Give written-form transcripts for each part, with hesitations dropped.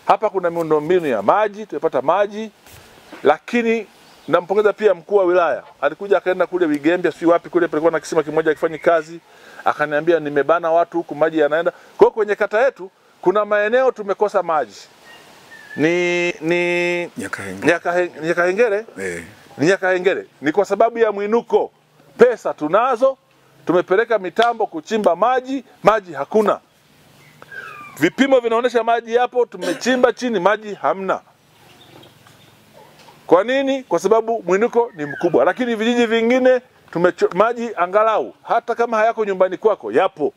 Hapa kuna miundombinu ya maji, tumepata maji, lakini nampongeza pia mkuu wa wilaya. Alikuja akaenda kule Wigembya, si wapi kule, palikuwa na kisima kimoja akifanyi kazi, akaniambia nimebana watu huku maji yanaenda. Kwa hiyo kwenye kata yetu kuna maeneo tumekosa maji. Ni Nyakahengere. Ni Nyakahengere. Ni kwa sababu ya mwinuko. Pesa tunazo, tumepeleka mitambo kuchimba maji, maji hakuna. Vipimo vinaonyesha maji yapo, tumechimba chini maji hamna. Kwa nini? Kwa sababu mwinuko ni mkubwa. Lakini vijiji vingine maji angalau hata kama hayako nyumbani kwako yapo.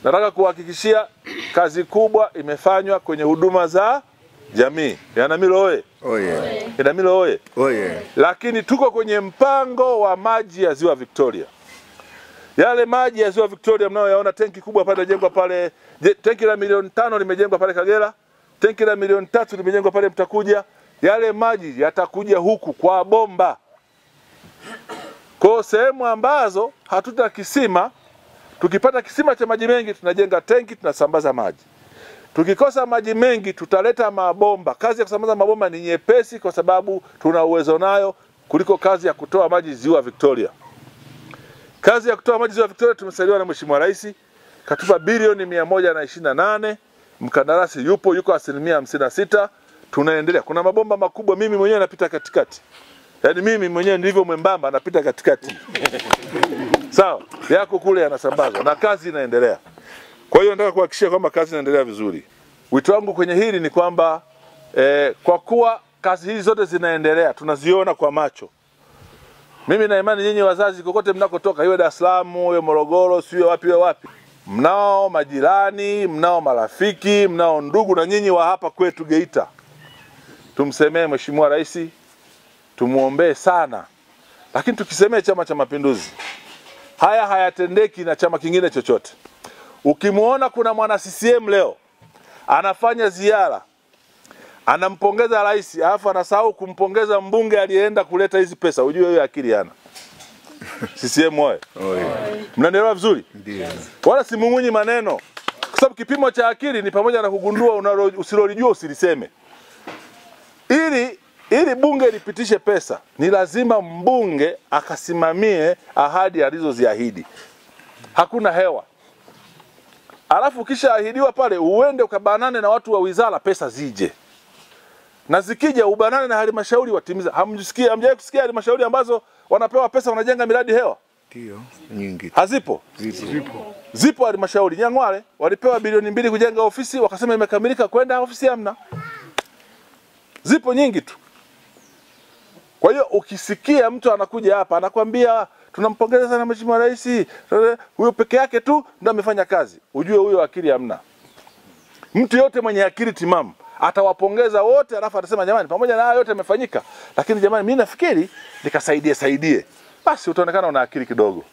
Nataka kuhakikishia kazi kubwa imefanywa kwenye huduma za jamii. Ihanamilo oye. Oye. Ihanamilo oye. Oye. Lakini tuko kwenye mpango wa maji ya Ziwa Victoria. Yale maji ya Ziwa Victoria mnayoyaona, tenki kubwa pale limejengwa pale, tenki la 5 milioni limejengwa pale Kagera, tenki la 3 milioni limejengwa pale Mtakuja. Yale maji yatakuja huku kwa bomba. Kwa sehemu ambazo hatuta kisima, tukipata kisima cha maji mengi tunajenga tenki, tunasambaza maji. Tukikosa maji mengi tutaleta mabomba. Kazi ya kusambaza mabomba ni nyepesi kwa sababu tuna uwezo nayo kuliko kazi ya kutoa maji Ziwa Victoria. Kazi ya kutoa maji Ziwa Victoria tumesaidiwa na Mheshimiwa Rais, katupa bilioni 128, mkandarasi yupo, yuko 56%, tunaendelea. Kuna mabomba makubwa, mimi mwenyewe napita katikati. Yaani mimi mwenyewe ndivyo mwembamba napita katikati. Sawa, yako kule yanasambazwa na kazi inaendelea. Kwa hiyo nataka kuhakikishia kwamba kazi inaendelea vizuri. Wito wangu kwenye hili ni kwamba kwa kuwa kazi hizi zote zinaendelea, tunaziona kwa macho. Mimi na imani nyinyi wazazi kokote mnakotoka, iwe Dar es Salaam, iwe Morogoro, siwe wapi iwe wapi, mnao majirani, mnao marafiki, mnao ndugu na nyinyi wa hapa kwetu Geita. Tumsemee Mheshimiwa Rais, tumuombee sana. Lakini tukisemee Chama cha Mapinduzi, haya hayatendeki na chama kingine chochote. Ukimuona kuna mwana CCM leo anafanya ziara, anampongeza rais, alafu anasahau kumpongeza mbunge aliyeenda kuleta hizi pesa, ujue hiyo akili hana. CCM oye. Mnanielewa vizuri? Ndiyo. Wala simungunyi maneno. Kwa sababu kipimo cha akili ni pamoja na kugundua usilolijua usiliseme. Ili bunge lipitishe pesa, ni lazima mbunge akasimamie ahadi alizoziahidi. Hakuna hewa. Alafu kisha ahidiwa pale uende ukabanane na watu wa wizara pesa zije. Na zikija ubanane na halmashauri watimiza. Hamjawahi kusikia halmashauri ambazo wanapewa pesa wanajenga miradi hewa? Ndio, nyingi. Hazipo? Zipo. Zipo halmashauri. Nyang'hwale walipewa 2 bilioni kujenga ofisi, wakasema imekamilika, kwenda ofisi hamna. Zipo nyingi tu. Kwa hiyo ukisikia mtu anakuja hapa anakuambia tunampongeza sana Mheshimiwa Rais, huyo peke yake tu ndio amefanya kazi, ujue huyo akili hamna. Mtu yote mwenye akili timamu atawapongeza wote, alafu atasema jamani, pamoja na hayo yote yamefanyika, lakini jamani mimi nafikiri nikasaidie saidie. Basi utaonekana una akili kidogo.